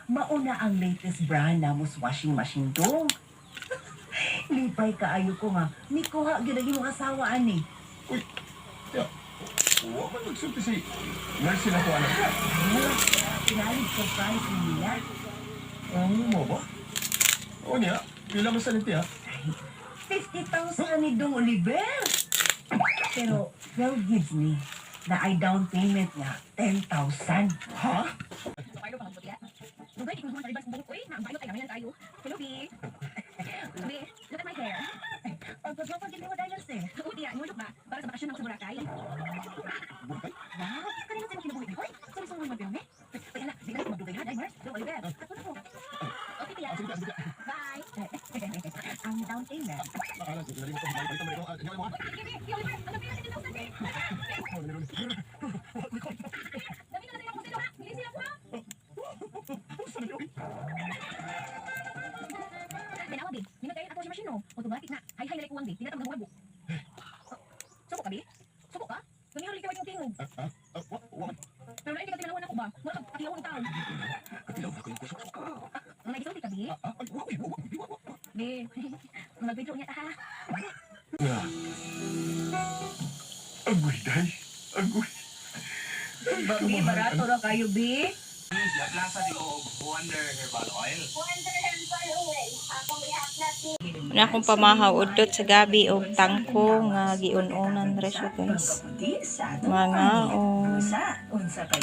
Mao na ang latest brand na mos washing machine dong. Lipay kaayo ko nga, nikuha gyud ang imong asawa ani. Uy, ya. Wa man magsulti si Mercy na ko anak niya. Tingali surprise niya. Ano mo ba? O niya, pila man sa niti ha? 50,000 ni Dong Oliver. Pero 12 gigs ni na ay down payment niya 10,000. Ha? Dugay, di ko naman karibas ang buhok. Uy, naambayot ay namayan tayo. Hello, B. B, look at my hair. Pagpagpapag mo dahil eh. Oo, tiya, yung look ba? Para sa bakasyon ako sa Boracay. Boracay? Wow, kanina sa'yo kinabuhi. Hoy, sorry, sorry, man pero, Uy, ala, di na ako magdugay ha, Mars. Hello, Oliver. Ako na ko. Okay, tiya. Ah, sige, sige. Bye. Ang down payment. Ah, sige, dali mo ko. Balik mo ko. Ah, mo ha. Sige, B. Oliver, ano pila sa 10,000, B? Oh, dali, dali. Dami na sila kung sino, ha? Bilis sila ko, ha? Saan na yun? Tanawa, B. Nindot kayo ako si machine, no? Automatic na. Hay, hay, nalikuwang, B. Di na ito magbuwag. Suko ka, B? Suko ka? Ganyan ulit yung tingog. Ah, ah, ah, wa, wa man. Pero na hindi ka tinanawan ako ba? Mura kag katilaw ng tao. Katilaw na ko yung kusok. May gisulti ka, B? Ah, ah, ay, wa, wa, wa, wa, wa. B, mag-video niya ta, ha? Ah. Agoy, day. Agoy. Babi, barato ra kayo, bi. Plaza di og Wonder Herbal Oil. Una akong pamahaw udot sa gabi og tangko nga giun-unan ra siya, guys. Pagkaputi sa atong Mga panit. on. Usa, unsa kay